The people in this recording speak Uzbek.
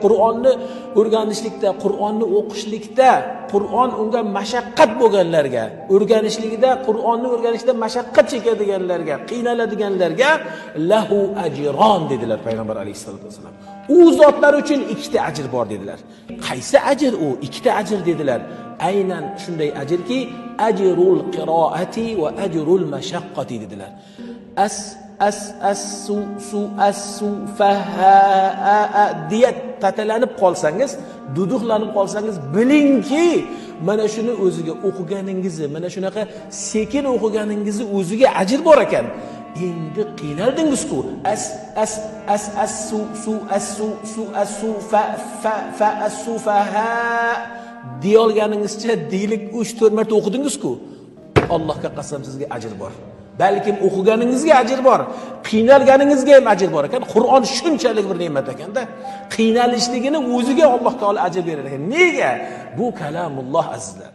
Qur'onni o'rganishlikda, Qur'onni o'qishlikda, Qur'on unga mashaqqat bo'lganlarga, o'rganishligida, Qur'onni o'rganishda mashaqqat chekadiganlarga, qiynaladiganlarga lahu ajron dedilar payg'ambar alayhissalatu vassalam. U zotlar uchun ikkita ajr bor dedilar. Qaysi ajr u? Ikkita ajr dedilar. Aynan shunday ajrki, ajrul qiroati va ajrul mashaqqati dedilar. As as as su su as su fa ha a a deya tatalanib qolsangiz, duduqlanib qolsangiz, bilingki, mana shuni o'ziga o'qiganingizni, mana shunaqa sekin o'qiganingizni o'ziga ajr bor ekan. Endi qiynaldingiz-ku. As as as as su su as su su as su fa fa fa as su fa ha deyolganingizcha deylik 3-4 marta o'qidingiz-ku. Allohga qasam, sizga ajr bor. Balkim o'qiganingizga ajr bor, qiynalganingizga ham ajr bor ekan. Qur'on shunchalik bir ne'mat ekanda, qiynalishligini o'ziga Alloh taolo ajr berar ekan. Nega? Bu kalamulloh azizlar.